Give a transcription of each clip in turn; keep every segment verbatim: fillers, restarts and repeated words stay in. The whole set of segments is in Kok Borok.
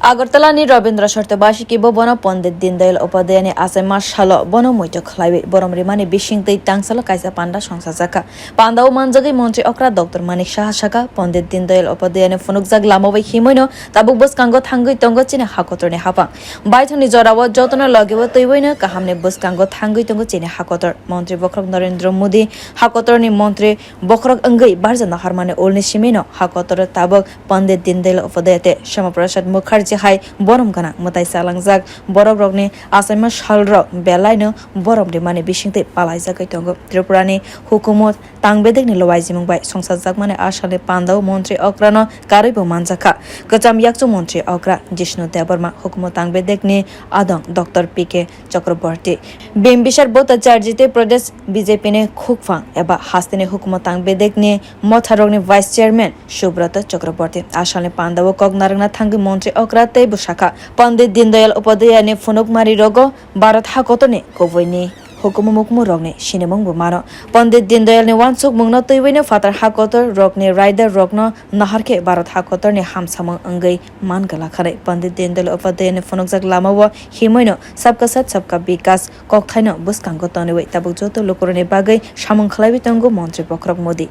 Agartala ni Rabindra Satyabasiki bo bono Pandit Dindayal Upadhyayani achaima salo bono muito khlaiwi borom rimani bisingtwi tangsalo kaisa panda songchajakha. Pandao manjagwi Montri Okra Doctor Manik Saha sakha, Pandit Dindayal Upadhyayani phunukjak lama bai himwino tabuk bwskango thangwi tongo chini hakotorni hapang. Baithangni jorao jotono logibo twiwino kahamni bwskango thangwi tongo chini hakotor. Montri bokhorok Narendra Modi hakotorni montri bokhorok wngwi barjana harmani ulni simino hakotoro tabuk Pandit Dindayal Upadhyaya tei Shama Prasad Mukherjee hai borom gwnang mwtai chalangjak borok rokni achaima salrok belaino borom rimani bisingtwi palaijagwi tongo. Tripurani hukumu tangbedekni luaijimung bai songsajakmani a salni pandao Montri Okrano karwibo manjakha. Kwcham yakchu Montri Okra Jishnu Debbarma, hukumu tangbedekni adong Doctor P K Chakraborty, Bimbisar Bhattacharjee tei Pradesh B J P ni khukphang eba hasteni hukumu tangbedekni motharokni Vice Chairman Subrata Chakraborty. A salni pandao kok narwkna thangwi Montri Okra teibo sakha, Pandit Dindayal Upadhyayani phunukmarirogo Bharat hakotorni kubuini hukumu mukmurokni sinimungbo mano. Pandit Dindayalni uansukmungno twiwino phatar hakotor rokni raider rokno naharkhe Bharat hakotorni hamsamung wngwi man gwlakharwi. Pandit Dindayal Upadhyayani phunukjak lamao himwino Sabka Saath Sabka Vikas kokthaino bwskango toniwi tabuk joto lukurokni bagwi samung khlaiwi tongo Montri Bokhorok Modi.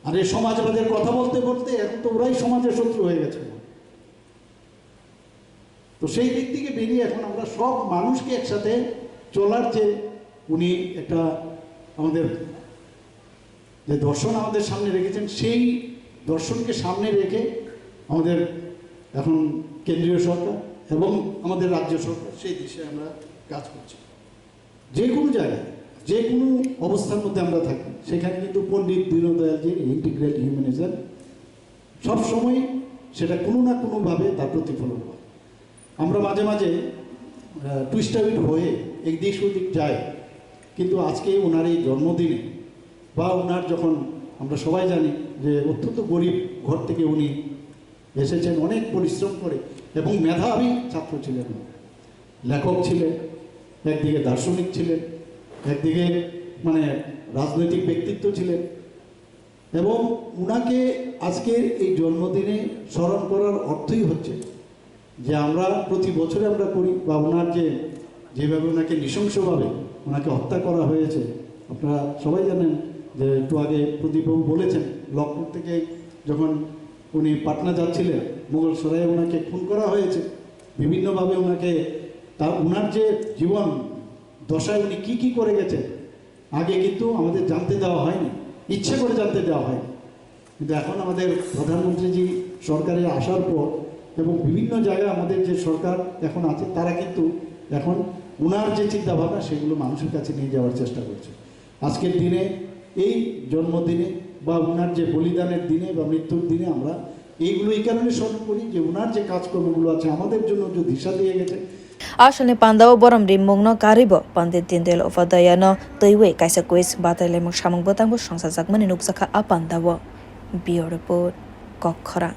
আর এই সমাজবাদের কথা বলতে বলতে এখন তো ওরাই সমাজের শত্রু হয়ে গেছে। তো সেই দিক থেকে বেরিয়ে এখন আমরা সব মানুষকে একসাথে চলার যে উনি একটা আমাদের যে দর্শন আমাদের সামনে রেখেছেন, সেই দর্শনকে সামনে রেখে আমাদের এখন কেন্দ্রীয় সরকার এবং আমাদের রাজ্য সরকার সেই দিশায় আমরা কাজ করছি। যে কোনো জায়গায়, যে কোনো অবস্থার মধ্যে আমরা থাকি, সেখানে কিন্তু পণ্ডিত দীনদয়ালজির ইন্টিগ্রাল হিউম্যানিজম সবসময় সেটা কোনো না কোনোভাবে তার প্রতিফলন হয়। আমরা মাঝে মাঝে টুইস্টাবিট হয়ে একদিক সেদিক যাই, কিন্তু আজকে ওনার এই জন্মদিনে বা ওনার যখন, আমরা সবাই জানি যে অত্যন্ত গরিব ঘর থেকে উনি এসেছেন অনেক পরিশ্রম করে, এবং মেধাবী ছাত্র ছিলেন, লেখক ছিলেন, একদিকে দার্শনিক ছিলেন, একদিকে মানে রাজনৈতিক ব্যক্তিত্ব ছিলেন। এবং উনাকে আজকের এই জন্মদিনে স্মরণ করার অর্থই হচ্ছে যে আমরা প্রতি বছরে আমরা করি, বা ওনার যে, যেভাবে ওনাকে নৃশংসভাবে ওনাকে হত্যা করা হয়েছে, আপনারা সবাই জানেন যে একটু আগে প্রদীপবাবু বলেছেন, লখনৌ থেকে যখন উনি পাটনা যাচ্ছিলেন, মোগল সরাইয়ে ওনাকে খুন করা হয়েছে, বিভিন্নভাবে ওনাকে, তা ওনার যে জীবন দশায় উনি কি কি করে গেছেন, আগে কিন্তু আমাদের জানতে দেওয়া হয়নি, ইচ্ছে করে জানতে দেওয়া হয়নি। কিন্তু এখন আমাদের প্রধানমন্ত্রীজি সরকারে আসার পর এবং বিভিন্ন জায়গায় আমাদের যে সরকার এখন আছে, তারা কিন্তু এখন ওনার যে চিন্তাভাবনা, সেগুলো মানুষের কাছে নিয়ে যাওয়ার চেষ্টা করছে। আজকের দিনে, এই জন্মদিনে বা ওনার যে বলিদানের দিনে বা মৃত্যুর দিনে আমরা এইগুলো এই কারণে স্মরণ করি যে ওনার যে কাজকর্মগুলো আছে, আমাদের জন্য যে দিশা দিয়ে গেছে। A salni pandao borom rimungno karwibo Pandit Dindayal Upadhyayano twiwi kaisa quiz batai laimung samung bwtangbo songchajakmani nukjakha a pandao. Bureau Report, Kokkhorang.